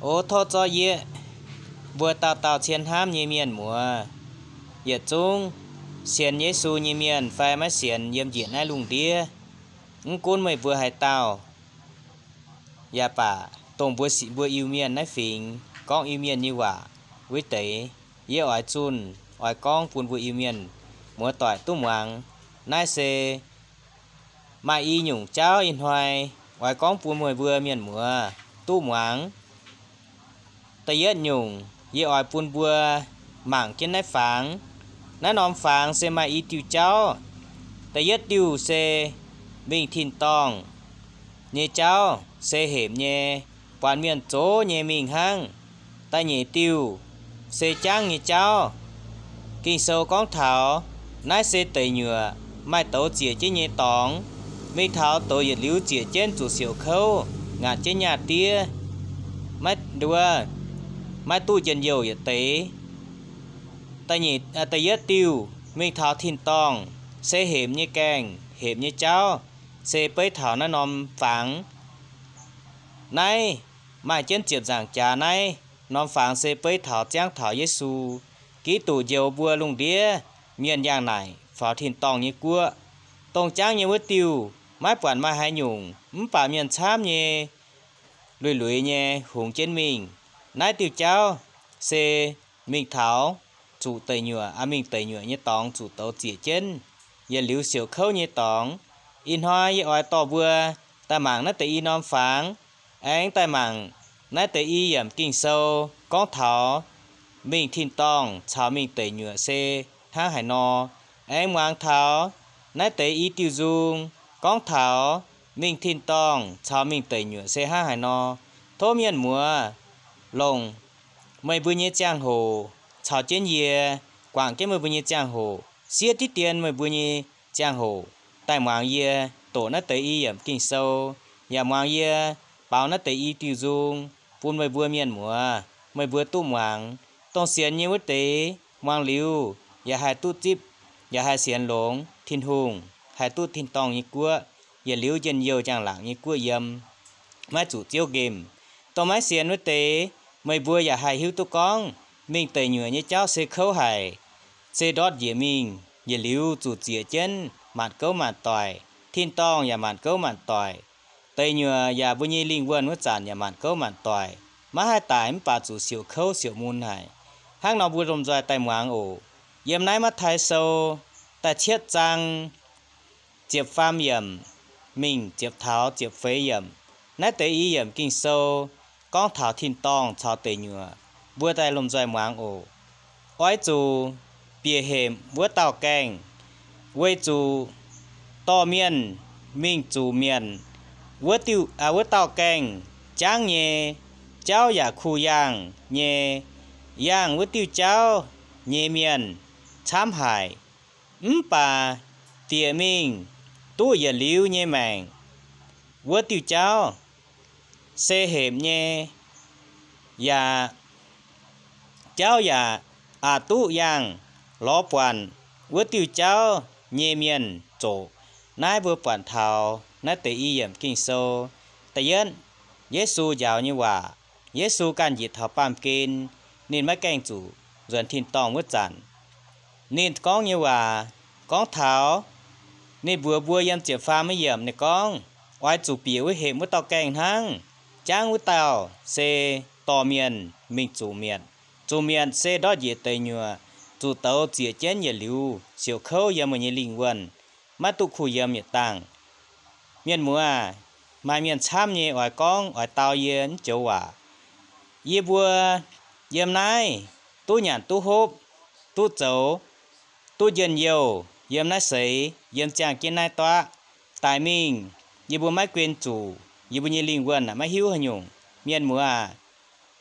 O tov zorqv yie, mbuo dauh dauh cien hnamv nyei mienh muoz, yietc zungv sienx Yesu nyei mienh fai maiv sienx yiem njiec naaiv lungh ndiev, mv gunv meih mbuo haaix dauh, yaac baac dongh mbuo, mbuo Iu-Mienh naaiv fingx gorngv Iu-Mienh nyei waac wuov deix, yie oix zunh, oix gorngv bun mbuo Iu-Mienh muoz-doic duqv muangx. Naaiv se maaih i nyungc jauv ih hnoi oix gorngv bun meih mbuo mienh muoz duqv muangx. Da'yietv nyungc, yie oix bun mbuo mangc jienv naaiv fangx. Naaiv norm fangx se maaih i diuh jauv. Da'yietv diuh se mingh tin-dorngh nyei jauv, se hepc nyei, buatc mienh zoqc nyei mingh hnangv. Da'nyeic diuh se jangv nyei jauv. Ging-Sou gorngv taux naaiv se deic nyuoqc, maaih douz ziec jienv nyei dorngx, mingh taux douz yietc liuz ziec jienv zuqc siouc kouv, ngaatc jienv nyaah diev, maiv nduov, maiv duqv njien-youh yietc deix. Da'nyeic, da'yietv diuh mingh taux tin-dorngh, se hepc nyei gaengh, hepc nyei jauv, se beiv taux naaiv norm fangx. Naaiv maaih jienv ziepc nzaangc jaax naaiv norm fangx se beiv taux, ziangv taux Yesu Giduc njoux mbuo lungh ndiev mienh yangh naaic faaux tin-dorngh nyei guoqv. Dongh jangv nyei wuov diuh maiv buatc maaih haaix nyungc, mv baac mienh camv nyei luiz-luiz nyei hungx jienv mingh. Naaiv diuh jauv se mingh taux zuqc deic nyuoqc, aa, mingh deic nyuoqc nyei dorngx zuqc douz ziec jienv, yietc liuz siouc kouv nyei dorngx. Ih hnoi yie oix dorh mbuo daaih mangc naaiv deix i norm fangx, aengx daaih mangc naaiv deix i yiemc Ging-Sou gorngv taux mingh tin-dorngh caux mingh deic nyuoqc se hnangv haaix nor. Aengx muangx taux naaiv deix i diuh nzung gorngv taux mingh tin-dorngh caux mingh deic nyuoqc se hnangv haaix nor. Tov mienh muoz longc meih mbuo nyei ziangh hoc caux jienv yie, guangc jienv meih mbuo nyei ziangh hoc, siev diqv dien meih mbuo nyei ziangh hoc daaih muangx yie doqc naaiv deix i yiemc Ging-Sou, yaac muangx yie baaux naaiv deix i diuh nzung bun meih mbuo mienh muoz, meih mbuo duqv muangx. Dongh sienx nyei wuov deix muangx liuz yaac haih duqv zipv, yaac haih sienx longx Tin-Hungh, haih duqv tin-dorngh nyei guoqv, yietc liuz njien-youh njang-laangc nyei guoqv yiem, maiv zuqc Ziouv nqemh. Dongh maiv sienx wuov deix, meih mbuo yaac haih hiuv duqv gorngv mingh deic nyuoqc nyei jauv se kouv haic, se ndortv njiec mingh, yietc liuz zuqc ziec jienv maanc gouv maanc doic, tin-dorngh yaac maanc gouv maanc doic, deic nyuoqc yaac mbuo nyei lingh wuonh wuov zanc yaac maanc gouv maanc doic, maiv haih daic mv baac zuqc siouc kouv siouc mun haic. Hnangv nor mbuo lomh nzoih daaih muangx oc. Yiem naaiv Matv^tai Sou da'cietv zaang ziepc faam yiemc mingh ziepc taux ziepc feix yiemc. Naaiv deix i yiemc Ging-Sou gorngv taux tin-dorngh caux deic nyuoqc. Mbuo daaih lomh nzoih muangx oc. Oix zuqc bieqc hepc wuov dauh gaengh, weic zuqc dorh mienh mingh zuqc mietc wuov diuh, aa, wuov dauh gaengh jangv nyei, jauv yaac kuh yaangh nyei. Yaangh wuov diuh jauv nyei mienh camv haic, mv baac bieqc mingh duqv yietc liuz nyei maengc wuov diuh jauv se hepc nyei, yaac jauv yaac aqc duqv yaangh lorz buatc wuov diuh jauv nyei mienh zoqc. Naaiv mbuo buatc taux naaiv deix i yiemc Ging-Sou. Da'yietv, Yesu njaaux nyei waac. Yesu ganh njiec taux baamh gen, ninh maiv gaengh zuqc nzuonx tin-dorngh wuov zanc, ninh gorngv nyei waac gorngv taux, ninh mbuox mbuo yiem ziepc faam yiemc ninh gorngv, oix zuqc bieqc wuov hepc wuov dauh gaengh hnangv. Jangv wuov dauh se dorh mienh mingh zuqc mietc. Zuqc mietc se ndortv njiec deic nyuoqc, zuqc douz ziec jienv yietc liuz siouc kouv yiem meih nyei lingh wuonh, maiv duqv kuh yiem yietc dangh. Mienh muoz aac, maaih mienh camv nyei oix gorngv oix dau yie mv joux waac. Yie mbuo yiem naaiv duqv nyanc duqv hopv, duqv zoux, duqv njien-youh yiem naaiv seix, yiem ziangh jienv naaiv duqv. Daic mingh, yie mbuo maiv guen zuqc, yie mbuo nyei lingh wuonh maiv hiuv haaix nyungc. Mienh muoz aac,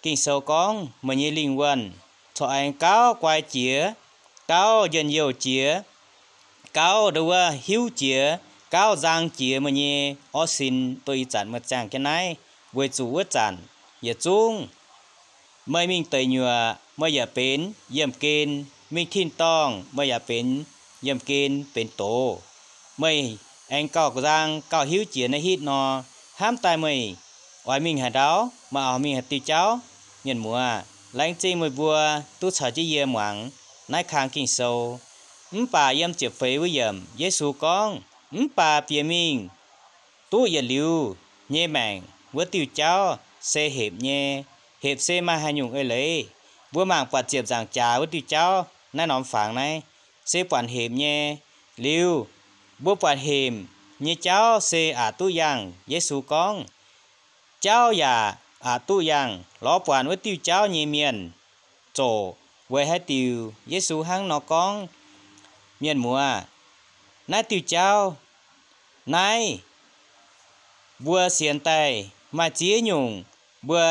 Ging-Sou gorngv meih nyei lingh wuonh corc aengx gauh guai jiex, gauh njien-youh jiex, gauh nduov hiuv jiex, gauh nzang jiex meih nyei orv sin, duqv ih zanc meih ziangh jienv naaiv, weic zuqc wuov zanc yietc zungv meih mingh deic nyuoqc meih yaac benx yiemh gen, mingh tin-dorngh meih yaac benx yiemh gen benx doz. Meih aengx gauh nzang gauh hiuv jiex naaiv hitv nor, hnamv daaih meih oix mingh haaix ndau? Maaih oix mingh haaix diuh jauv? Mienh muoz, laengz zingh meih mbuo duqv caux jienv yie muangx naaiv kang Ging-Sou. Mv baac yiem ziepc feix wuov yiemc, Yesu gorngv, mv baac bieqc mingh duqv yietc liuz nyei maengc wuov diuh jauv se hepc nyei. Hepc se maaih haaix nyungc eix leiz? Mbuo mangc buatc ziepc nzaangc jaax wuov diuh jauv naaiv norm fangx naaiv se buatc hepc nyei. Liuz, mbuo buatc hepc nyei jauv se aqc duqv yangh. Yesu gorngv, jauv yaac aqc duqv yangh. Lorz buatc wuov diuh jauv nyei mienh zoqc. Weic haaix diuc Yesu hnangv nor gorngv? Mienh muoz, naaiv diuh jauv naaiv, mbuo sienx daaih maaih ziex nyungc mbuo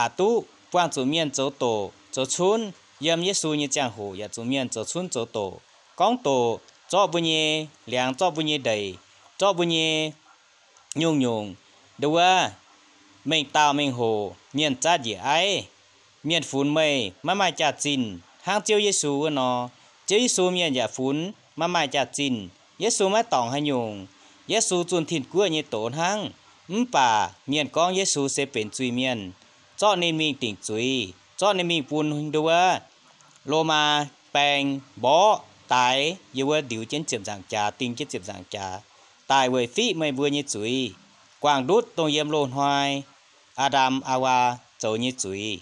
aqc duqv buangh zuqc mienh zoux doqc zoux cunv. Yiem Yesu nyei ziangh hoc yaac zuqc mienh zoux cunv zoux doqc, gorngv doqc, zorqv mbuo nyei liangx, zorqv mbuo nyei ndeic, zorqv mbuo nyei nyungc-nyungc. Nduov, mengh dauh mengh hoc mienh zatv njiec aiv, mienh funx meih maiv maaih jaax-zinh hnangv Ziouv Yesu wuov nor. Ziouv Yesu mienh yaac funx maiv maaih jaax-zinh. Yesu maiv dorngc haaix nyungc. Yesu zunh tin-guoqv nyei doz hnangv. Mv baac mienh gorngv Yesu se benx zuiz-mienh, zorqv ninh mingh dingc zuiz, zorqv ninh mingh bun nduov Lomaa baeng mborqv daix yiem wuov ndiux jienv ziepc nzaangc jaax, ding jienv ziepc nzaangc jaax, daic weic fiqv meih mbuo nyei zuiz, guangc ndutv dongh yiem loz-hnoi Aa^ndam Aawaa zoux nyei zuiz,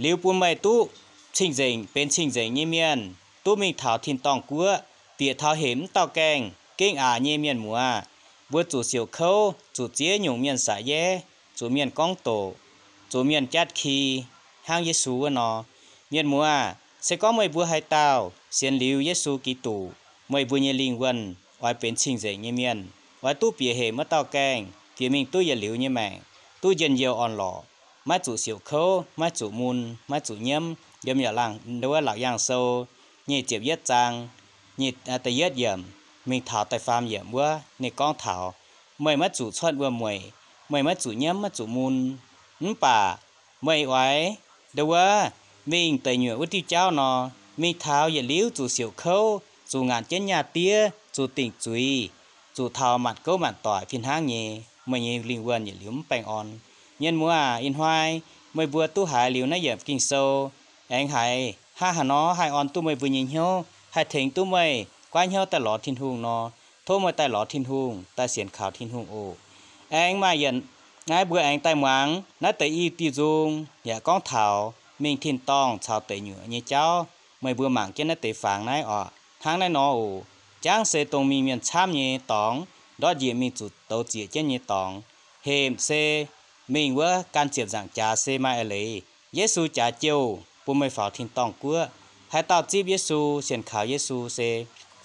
liuz bun meih duqv cing-nzengc, benx cing-nzengc nyei mienh, duqv mingh taux tin-dorngh guoqv, bieqc taux hepc wuov dauh gaengh, gengh aqc nyei. Mienh muoz, mbuo zuqc siouc kouv, zuqc ziex nyungc mienh saic yeiv, zuqc mienh gorngv doqc, zuqc mienh jatv ki, hnangv Yesu wuov nor. Mienh muoz, se gorngv meih mbuo haaix dauh sienx liuz Yesu Giduc, meih mbuo nyei lingh wuonh oix benx cing-nzengc nyei mienh, oix duqv bieqc hepc wuov dauh gaengh, bieqc mingh duqv yietc liuz nyei maengc, duqv njien-youh orn-lorqc, maiv zuqc siouc kouv, maiv zuqc mun, maiv zuqc nyiemv. Yiem yaac laangh nduov Laauc Yaangh Sou nyic ziepc yietv zaang, nyic, da'yietv yiemc mingh taux da'faam yiemc wuov, ninh gorngv taux meih maiv zuqc cuotv wuom-mueic, meih maiv zuqc nyiemv, maiv zuqc mun. Mv baac meih oix nduov mingh deic nyuoqc wuov diuh jauv nor, mingh taux yietc liuz zuqc siouc kouv, zuqc ngaanc jienv nyaah diev, zuqc dingc zuiz, zuqc taux maanc gouv maanc doic fih hnangv nyei, meih nyei lingh wuonh yietc liuz mv baengh orn. Mienh muoz aac, ih hnoi meih mbuo duqv haiz liuz naaiv yiemc Ging-Sou, aengx haiz hnangv haaix nor haih orn duqv meih mbuo nyei hnyouv, haih tengx duqv meih guaav hnyouv daaih lorz Tin-Hungh nor, tov meih daaih lorz Tin-Hungh, daaih sienx kaux Tin-Hungh oc. Aengx maaih yietc, naaiv mbuo aengx daaih muangx naaiv deix i diuh nzung yaac gorngv taux mingh tin-dorngh caux deic nyuoqc nyei jauv. Meih mbuo mangc jienv naaiv deix fangx naaiv oc. Hnangv naaiv nor oc, jangv se dongh mingh mienh camv nyei dorngx, ndortv njiec mingh zuqc douz zieqc jienv nyei dorngx. Hepc se mingh wuov gan ziepc nzaangc jaax se maaih eix leiz. Yesu jaax jouh bun meih faaux tin-dorngh guoqv. Haaix dauh zipv Yesu, sienx kaux Yesu se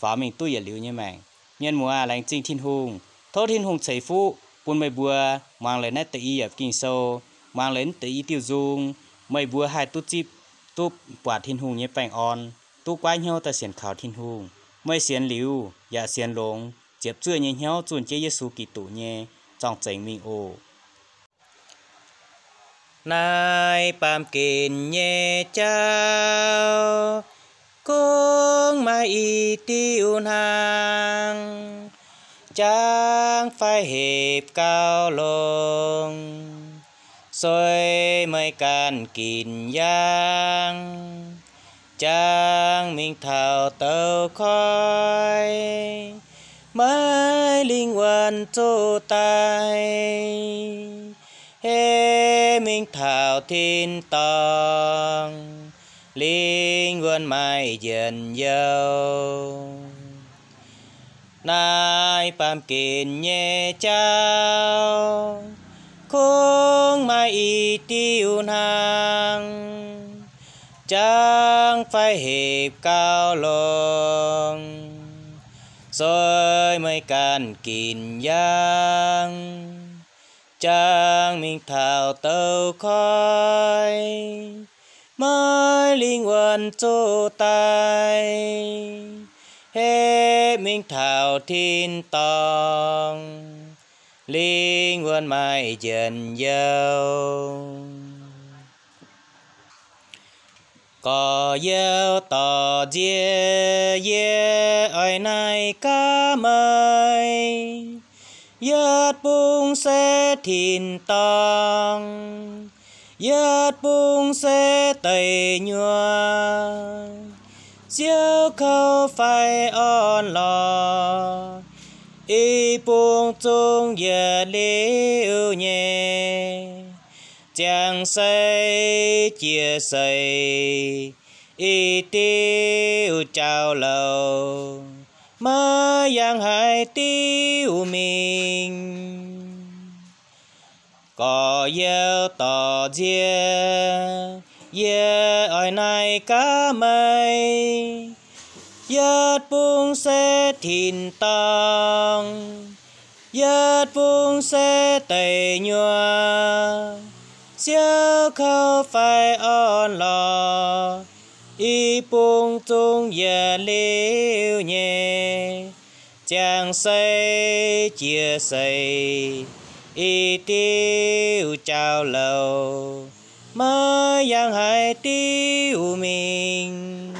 faaux mingh duqv yietc liuz nyei maengc. Mienh muoz, laengz zingh Tin-Hungh. Tov Tin-Hungh ceix fuqv bun meih mbuo muangx leiz naaiv deix i yiemc Ging-Sou, muangx leiz naaiv deix i diuh nzung, meih mbuo haih duqv zipv, duqv buatc Tin-Hungh nyei baengh orn, duqv guaiv hnyouv daaih sienx kaux Tin-Hungh. Meih sienx liuz yaac sienx longx, ziepc zuoqv nyei hnyouv zunh jienv Yesu Giduc nyei zorng-zengx mingh oc. Naaiv baamh gen nyei jauv, kungx maaih i diuh hnangv, jangv fai hepc gauh longx, sueih meih ganh ginc yangh, jangv mingh taux douz koiv, meih lingh wuonh zuqc daic, hepc mingh taux tin-dorngh, lingh wuonh maaih njien-youh. Naaiv baamh gen nyei jauv, kungx maaih i diuh hnangv, jangv fai hepc gauh longx, sueih meih ganh ginc yangh, jangv mingh taux douz koiv, meih lingh wuonh zuqc daic, hepc mingh taux tin-dorngh, lingh wuonh maaih njien-youh. Gorx youz dorh nziex, yie oix naaic gaax meih, yietv Bung se tin-dorngh, yietc bung se deic nyuoqc. Ziouv kouv fai orn-lorqc, i bung zungv yietc liuz nyei. Ziangh sei jiex seix, i diuh jauv-louc, maiv yangh haaix diuh mingh. Gorx-youz dorc nzie, yie oix naaic gaax meih, yietc bung se tin-dorngh, yietc bung se deic nyuoqc. Ziouv kouv fai orn-lorqc, i bung zungv yietc liuz nyei. Ziangh sei jiex seix, i diuh jauv-louc, maiv yangh haaix diuh mingh.